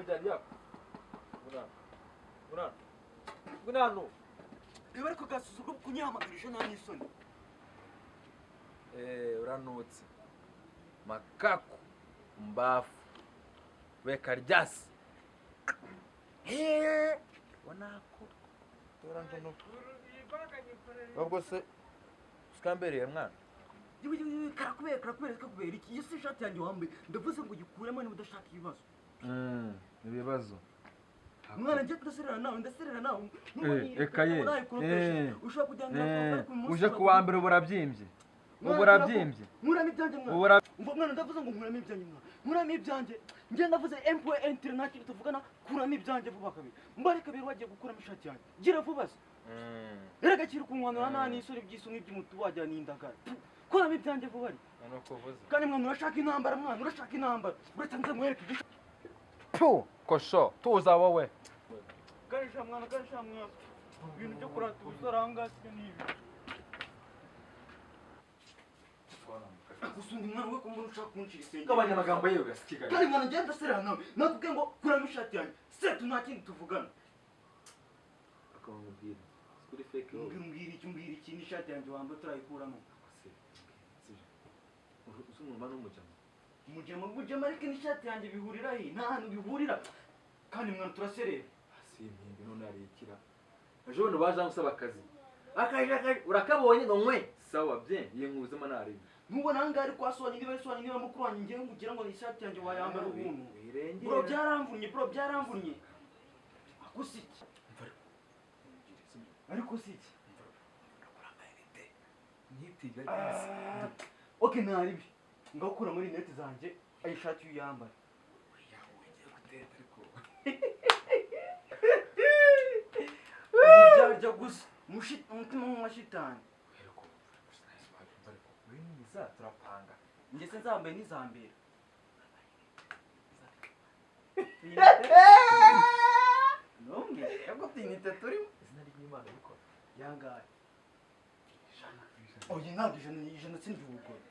ryari yako. Munano. Munano. Munano. Reba ariko gasuzuguro kunyihamagarije nta n'isoni. Eh, uranutse. Makaku mbafu. Wekaryasi. Eh, wanako. Turanze no. Ubwo se usikambereye mwana. Yewe yewe, karakubera karakubera kakubera iki? Iyo si ishati yanjye wambaye, ndavuze ngo uyikuremo niba udashaka ibibazo. Ibibazo. Mwana, njye ndaserera nawe, ndaserera nawe. Eka ye. Ushobora kugira ngo Uje kuwa mbere burabyimbye. Ubu urabyimbye. Nkuramo ibyanjye, mwana. Ubura. Umva mwana, ndavuze ngo nkuramo ibyanjye, mwana, nkuramo ibyanjye. Njye ndavuze empuwe entire, nta kintu tuvugana. Kuramo ibyanjye vuba kabiri, mbare kabiri wagiye gukuramo ishati yanjye. Gira vuba se. Erega kiri kunwanura nta n'isuri by'isu nk'iby'umutu wagira ni indagara. Kuramo ibyanjye vuba ari. Nuko uvuze. Kandi mwana, urashaka intambara, mwana, urashaka intambara. Uretse nze nkwereke ibyo. Pu, kosho, tuza wowe. Kandi sha mwana, kandi sha mwana, ibintu byo kurata ubusore aha ngaha sibyo, ni ibi gusa. Undi mwana we, ko mbona ushaka kuncira isengeri? Gabanya amagambo yewe gasikigali. Kandi mwana, ngenda ndaserera nawe, nakubwiye ngo kuramo ishati yanjye setu, nta kindi tuvugana. Akamubwira. Kuri fake wowe. Mbwira, umbwira iki? Umbwira iki n'ishati yanjye wambaye turayikuramo? Uzi umuntu n'umujama. Mujama mujama, ariko n'ishati yanjye bihurira he? Nta hantu bihurira. Kandi mwana, turaserera. Si impimbi none arikira. Ejo bundi baje gusaba akazi. Akaje akaje urakabonye ngo nkwe. Sawa bien, yinkuzemo naribi. Ntubona aha ngaha ari kwa Soni? Niba ari Soni, niba mukuru wanjye, ngewe ngugira ngo ni ishati yanjye wayambara ubuntu? Wirengera. Bro, byaramvunnye, bro, byaramvunnye. Ako si iki? Ariko si iki? Nitiga. Ok, ntaribi, ngakura muri rinete zanjye, ayo shati uyambara. Ugiye guteta ariko. Uburyarya gusa. Umutima nk'uwa shitani. Uri mwiza, turapanga. Njye se nzambaye n'izambere? Numwe ubwo tinite turimo. Izina ry'Imana bikora. Yangahe? Oya, ntabwo ijana, ijana sindiwugora.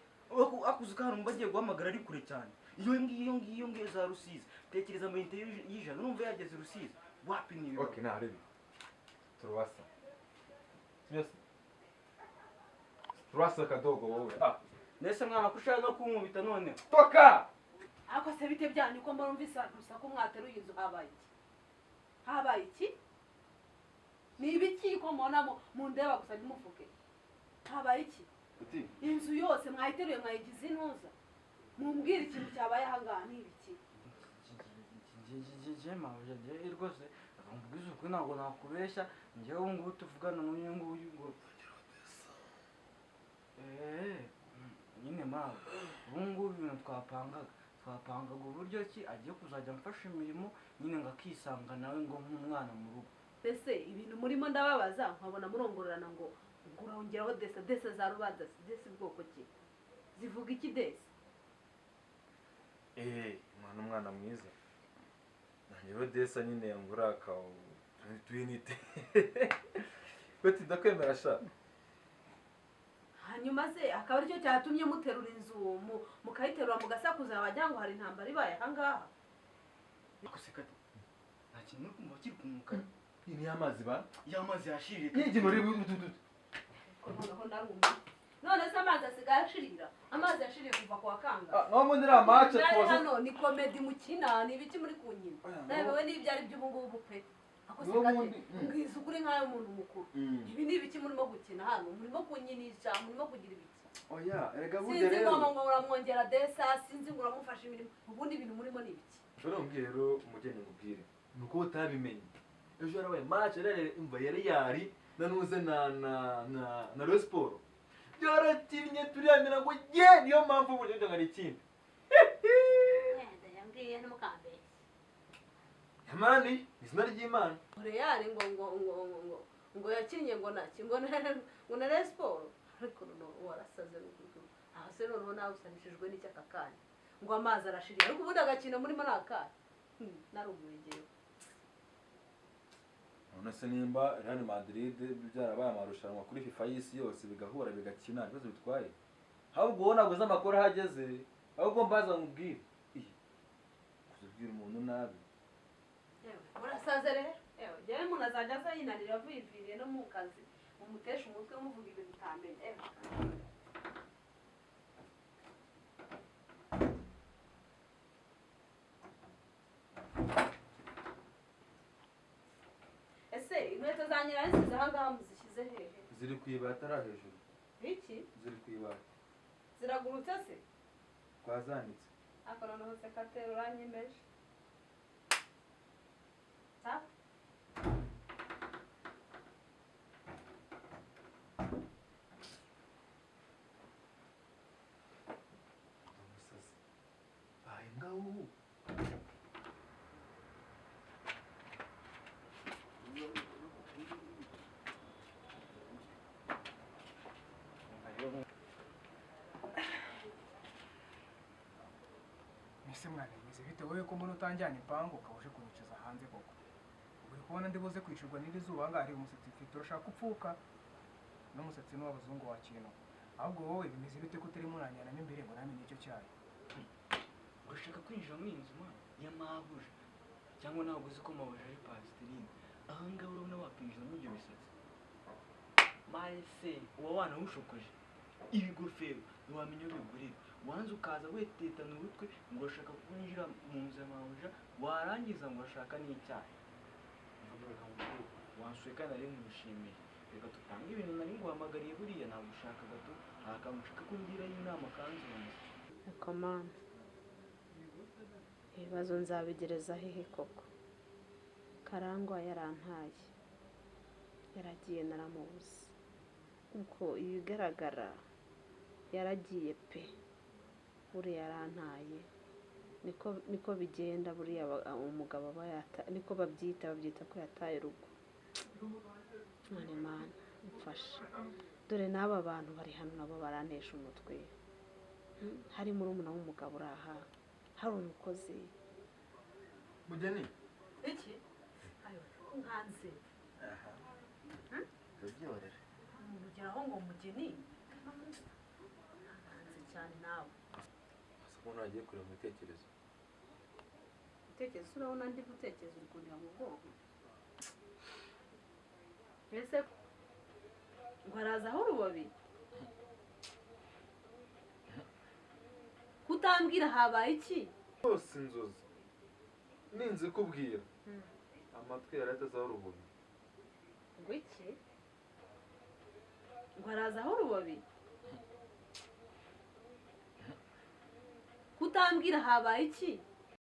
Akuze ko hari bagiye guhamagara ari kure cyane. Iyo ngiyo, iyo ngiyo, iyo ngiyo za Rusizi, tekereza amayinite y'ijana, urumva yageze Rusizi? Wapi, ni ibibazo. Ok, naribi. Turwasa. Sibyo? Turwasa kadogo wowe. Ah. Mbese mwana, ko ushaka kunkubita none? Toka! Ariko se bite byanyu, ko mbona umvise urusaku mwateruye inzu? Habaye iki? Habaye iki? Ni ibiki ko mbona mundeba gusa ntimuvuge? Habaye iki? Uti. Inzu yose mwayiteruye, mwayigize intuza. Mumbwire ikintu cyabaye aha ngaha, ni ibiki? Njye rwose mbwiza ukuri, ntabwo nakubeshya. Njyewe ubu ngubu tuvugana n'uyu nguyu ngo eee nyine mawe, ubu ngubu ibintu twapangaga uburyo ki agiye kuzajya amfasha imirimo nyine, ngo akisanga nawe ngo nk'umwana mu rugo. Mbese ibintu murimo ndababaza, nkabona murongorerana ngo urongeraho desa desa za rubanza. Desa bwoko ki? Zivuga iki desa? Eh, umwana, umwana mwiza. Nanjye rero desa nyine nguraka tuyinite. Bati ndakwemera sha. Hanyuma se akaba aricyo cyatumye muterura inzu, mukayiterura mugasakuza, wagira ngo hari intambara ibaye aha ngaha? Ariko se kati, nta kintu uri kumva kiri kumukara? Iyi ni amazi ba. Y'amazi yashirire. Ni uri. Ariko noneho narumva, none se amazi asigaye ashirira? Amazi yashiriye kuva kwa kangahe? Ah, no muri iriya match Nari twaze. Hano ni comédie mukina? Ni ibiki muri kunyina? Oya, Nawe n'ibyo ari byo ubu ngubu pe. Ako se Niwo kate, wundi, mbwiza ukuri nk'ayo umuntu mukuru. Ibi ni ibiki murimo gukina hano? Murimo kunyinisha, murimo kugira ibiki? Oya, erega burya Sinzi rero. ngo uramwongera desa, sinzi ngo uramufasha imirimo. Ubundi ibintu murimo ni ibiki? Ushobora kumbwira rero umugeni, nkubwire. Nuko utabimenye. Ejo yarabaye match yari imva yari yari na nuze na Rayon Sport. Byarakinnye turiyamira ngo ye, niyo mpamvu ubu ngo ari ikindi. Yambwiye ntimukambeshye. Nyamara ni izina ry'Imana. Real ngo yakinnye ngo naki ngo na Rayon Sport, ariko noneho warasaze n'ukuri. Aho se noneho nawe usanishijwe n'iki aka kanya ngo amazi arashirira? Ariko ubundi agakino murimo ni akahe? Narumiwe njyewe. None se nimba Real Madrid byarabaye amarushanwa kuri FIFA y'isi yose, bigahura bigakina, ibibazo bitwaye? Ahubwo wowe ntabwo uzi amakuru aho ageze, ahubwo mbaza nkubwire. Ih, kuzubwira umuntu nabi. Murasaze rero. Ewe, jyewe umuntu azajya aza yinanira aviviriye no mu kazi, mumuteshe umutwe muvuga ibintu utamenya. Ewe. Ese inkweto zanjye nasize aha ngaha muzishyize hehe? Ziri ku ibati ari hejuru. Iki? Ziri ku ibati. Ziragurutse se? Twazanitse. Ako noneho se katera uranyemeje. Ha? Umusazi. Baye ngaho. Ese mwana bimeze bite wowe ko mbona utanjyana impangu ukaba uje kunyicaza hanze koko? Uri kubona ndi buze kwicirwa n'iri zuba ngaha, hari umusatsi mfite urashaka upfuka n'umusatsi n'uw'abazungu wa kintu. Ahubwo wowe bimeze bite ko utarimo uranjyanamo imbere ngo namenye icyo cyayi? Urashaka kwinjira muri iyi nzu mwana ya mabuja cyangwa ntabwo uzi ko mabuja ari pasiterine? Aha ngaha urabona wakwinjizamo ibyo bisatsi maese uba wanawushokoje ibigofero ntiwamenya aho bigurira, wanze ukaza wetetana urutwe ngo urashaka kwinjira mu nzu ya mabuja, warangiza ngo urashaka n'icyayi. Wansuye kandi nari nkwishimiye, reka tupange ibintu nari nguhamagariye buriya ntabwo ushaka gato, nta kantu ushaka ko ngirayo inama kanzonze. Komanda, ibibazo nzabigereza hehe koko? Karangwa yarantaye, yaragiye naramubuze, uko ibigaragara yaragiye pe, buriya yarantaye. Niko bigenda buriya umugabo aba yata, niko babyita ko yataye urugo. None Mana mfasha, dore n'aba bantu bari hano nabo barantesha umutwe. Hari murumuna w'umugabo uri aha, hari umukozi. Mugeni iki? Ayo nkanze. Aha. Ndabyorera. Umuntu ugeraho ngo mugeni nkanze cyane nawe. Asa umuntu agiye kureba mu bitekerezo. Gutekereza urabona ndi gutekereza uri kundeba mu bwonko. Ese ngo araza aho urubobi? Kutambwira habaye iki? Rwose inzozi ninzi kubwira amatwi yaratazaho urubobi. Ngo iki? Ngo araza aho urubobi? Kutambwira habaye iki?